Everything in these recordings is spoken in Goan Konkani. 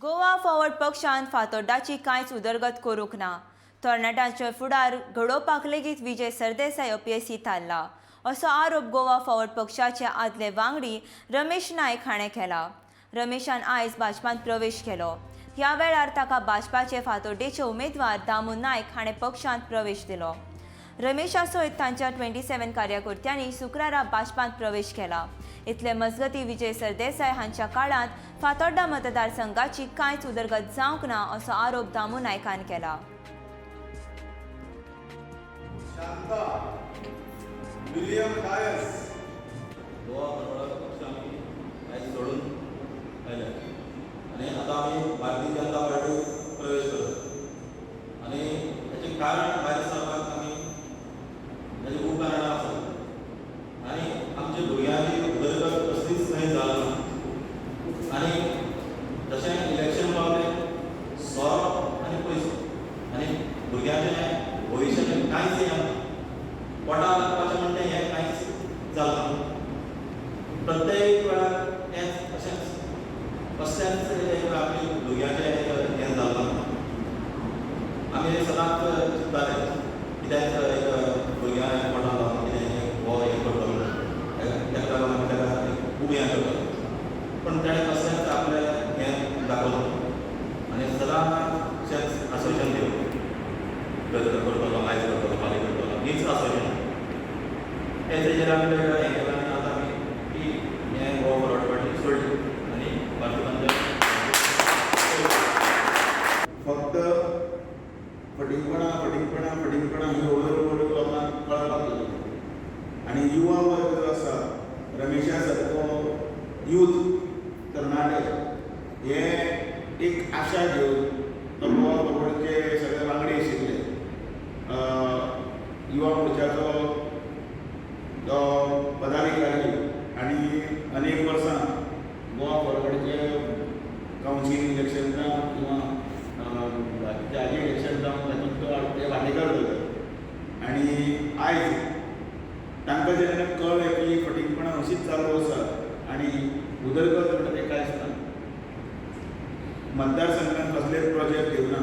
गोवा फॉरवर्ड पक्षान फातोड्डाची कांयच उदरगत करूंक ना. तरणाट्यांचे फुडार घडोवपाक लेगीत विजय सरदेसाय अपेसी थारला, असो आरोप गोवा फॉरवर्ड पक्षाचे आदले वांगडी रमेश नायक हाणें केला. रमेशान आयज भाजपांत प्रवेश केलो. ह्या वेळार ताका भाजपाचे फातोड्डेचे उमेदवार दामू नायक हाणें पक्षांत प्रवेश दिलो. रमेशा सयत तांच्या 27 कार्यकर्त्यांनी शुक्रारा भाजपांत प्रवेश केला. इतले मजगती, विजय सरदेसाय हांच्या काळांत फातोड्डा मतदारसंघाची कांयच उदरगत जावंक ना, असो आरोप दामू नायकान केला. शांता विलियम डायस. गोवा फॉरवर्ड पक्ष आमी आयज सोडून आयले आनी आतां आमी भारतीय जनता पार्टीत प्रवेश करता आनी हेचें कारण, भायर सरपाक आमी हेजी खूब कारणां आसात आनी आमच्या भुरग्यांची उदरगत कसलीच खंय जाल ना आनी जशें इलेक्शन पावलें, सोरो आनी पयसो आनी भुरग्यांचें भविश्याचें कांयच हें ना. पोटा लागपाचें म्हणटा हें कांयच जालें ना. प्रत्येक वेळार हेंच, अशेंच कसलेंच एक आपले भुरग्यांचें हें जालें ना. आमी सदांच चिंत्ताले, कित्याक एक भुरग्यांक पोटा लावन कितें हो हें करतलो म्हणून, ताका लागून आमी ताका खूब हें करताले, पूण ताणें कसलेंच आपलें हें दाखोवलें आनी सदांच अशेंच आश्वासन दिवप, करतलो, आयज करतलो, फाल्यां करतलो, हीच आश्वासनां. हे तेजेर आमी ताका हें केलां आनी आतां आमी ती हें गोवा फॉरवर्ड पार्टी सोडली आनी भारतीय जनता फक्त फटींगपणां, फटींगपणां, फटींगपणां ही हळू हळू लोकांक कळपाक लागली आनी युवा वर्ग जो आसा, रमेशा सारको यूथ, तरणाटे हे एक आशा घेवन तो गोवा फॉरवर्डचे सगळे वांगडी आशिल्ले, युवा मोर्चाचो तो पदाधिकारी आनी अनेक वर्सां गोवा फॉरवर्डचे कावन्सील इलेक्शन जावं किंवा बाकीचे हाजे इलेक्शन जावं, तातूंत तो ते वांटेकार जाले. आनी आयज तांकां जेन्ना कळ्ळें की फटींगपणां अशीच चालू आसा आनी उदरगत म्हणटा तें कांयच ना, मतदारसंघात कसलेच प्रोजेक्ट घेवना,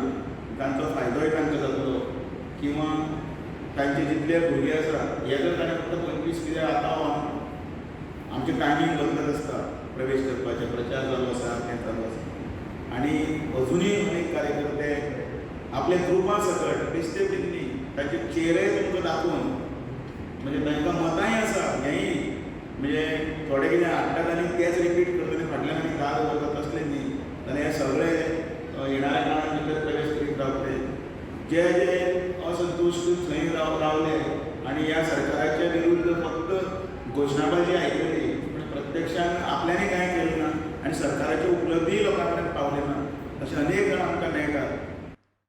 तांचो फायदोय तांकां जातलो किंवा तांचे जितले भुरगे आसा, हे जर ताणें फक्त 25, कित्याक आतां आमचें टायमींग बदलत आसता प्रवेश करपाचें, प्रचार चालू आसा, तें चालू आसा आनी अजुनूय अनेक कार्यकर्ते आपल्या ग्रुपा सकट बेश्टे न्ही, तांचे चेहरे तुमकां दाखोवन, म्हणजे तांकां मतांय आसा हेंय, म्हणजे थोडे कितें हाडटात आनी तेच रिपीट करतले, फाटल्यान आनी दाद दवरतात, तसलें न्ही. जाल्यार हे सगळे येणाऱ्या काळान भितर प्रवेश करीत रावतले. जे जे असंतुश्ट थंय रावले आनी ह्या सरकाराच्या विरुद्ध फक्त घोशणाबाजी आयकली, पूण प्रत्यक्षान आपल्यांनी कांय केलें ना आनी सरकाराच्यो उपलब्धीय लोकां मेरेन पावले ना, अशे अनेक जाण आमकां मेळटात.